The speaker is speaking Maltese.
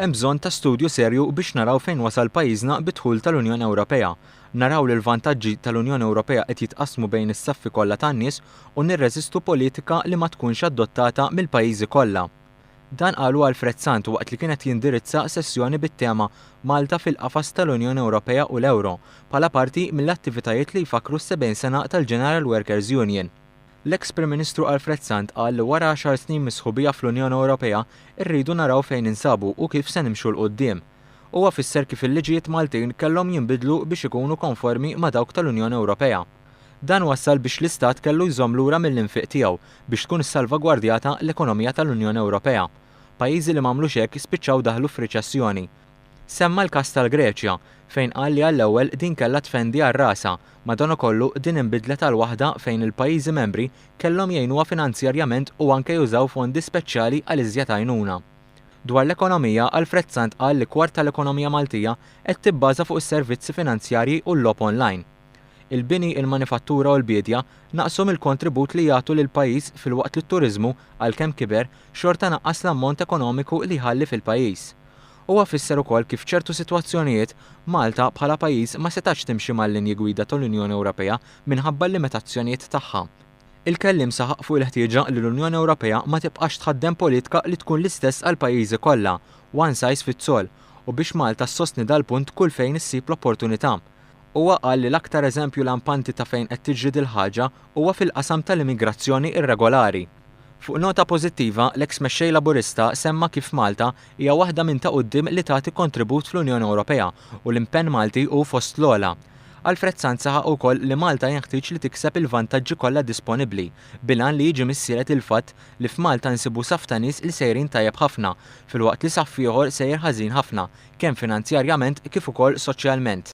Hemm bżonn ta' studju serju biex naraw fejn wasal pajjiżna bid-dħul tal-Unjoni Ewropea. Naraw li l-vantaġġi tal-Unjoni Ewropea qed jitqassmu bejn is-saffi kollha tan-nies u nirreżistu politika li ma tkunx adottata mill-pajjiżi kollha. Dan qalu Alfred Sant waqt li kien qed jindirizza sessjoni bit-tema Malta fil-qafas tal-Unjoni Ewropea u l-Ewro bħala parti mill-attivitajiet li jfakkru s-70 sena tal-General Workers Union. L-eks Prim Ministru Alfred Sant qal li wara għaxar snin mis-sħubija fl-Unjoni Ewropea rridu naraw fejn ninsabu u kif se nimxu 'l quddiem. Huwa fisser kif il-liġijiet Maltin kellhom jinbidlu biex ikunu konformi ma' dawk tal-Unjoni Ewropea. Dan wassal biex l-Istat kellu jżomm lura mill-infiq tiegħu biex tkun issalvagwardjata l-ekonomija tal-Unjoni Ewropea. Pajjiżi li m'għamlux hekk spiċċaw daħlu f'riċessjoni. Semma l-każ tal-Greċja, fejn qal li għall-ewwel din kellha tfendi għal rasha, madanakollu din inbidlet għal waħda fejn il-pajjiżi membri kellhom jgħinuha finanzjarjament u anke jużaw fondi speċjali għal iżjed għajnuna. Dwar l-ekonomija, Alfred Sant qal li kwart tal-ekonomija Maltija qed tibbaża fuq is-servizzi finanzjarji u l-logħob online. Il-bini, il-manifattura u l-biedja naqsu mill-kontribut li jagħtu lill-pajjiż filwaqt li t-turiżmu, għalkemm kiber, xorta naqqas l-ammont ekonomiku li jħalli fil-pajjiż. Huwa fisser ukoll kif f'ċertu sitwazzjonijiet, Malta bħala pajjiż ma setgħetx timxi mal-linji gwida tal-Unjoni Ewropea minħabba l-limitazzjonijiet tagħha. Il-kelliem saħaq fuq il-ħtieġa li l-Unjoni Ewropea ma tibqax tħaddem politka li tkun l-istess għall-pajjiżi kollha, one size fits all, u biex Malta ssostni dal-punt kull fejn issib l-opportunità. Huwa qal li l-aktar eżempju lampanti ta' fejn qed tiġri dil-ħaġa huwa fil-qasam tal-immigrazzjoni irregolari. Fuq nota pożittiva, l-eks Mexxej Laburista semma kif Malta hija waħda minn ta' quddiem li tagħti kontribut fl-Unjoni Ewropea u l-impenn Malti hu fost l-ogħla. Alfred Sant saħaq ukoll li Malta jenħtieġ li tikseb il-vantaġġi kollha disponibbli, bil-għan li jiġi missielet il-fatt li f'Malta nsibu saff ta' nies li sejrin tajjeb ħafna, filwaqt li saff ieħor sejjer ħażin ħafna, kemm finanzjarjament kif ukoll soċjalment.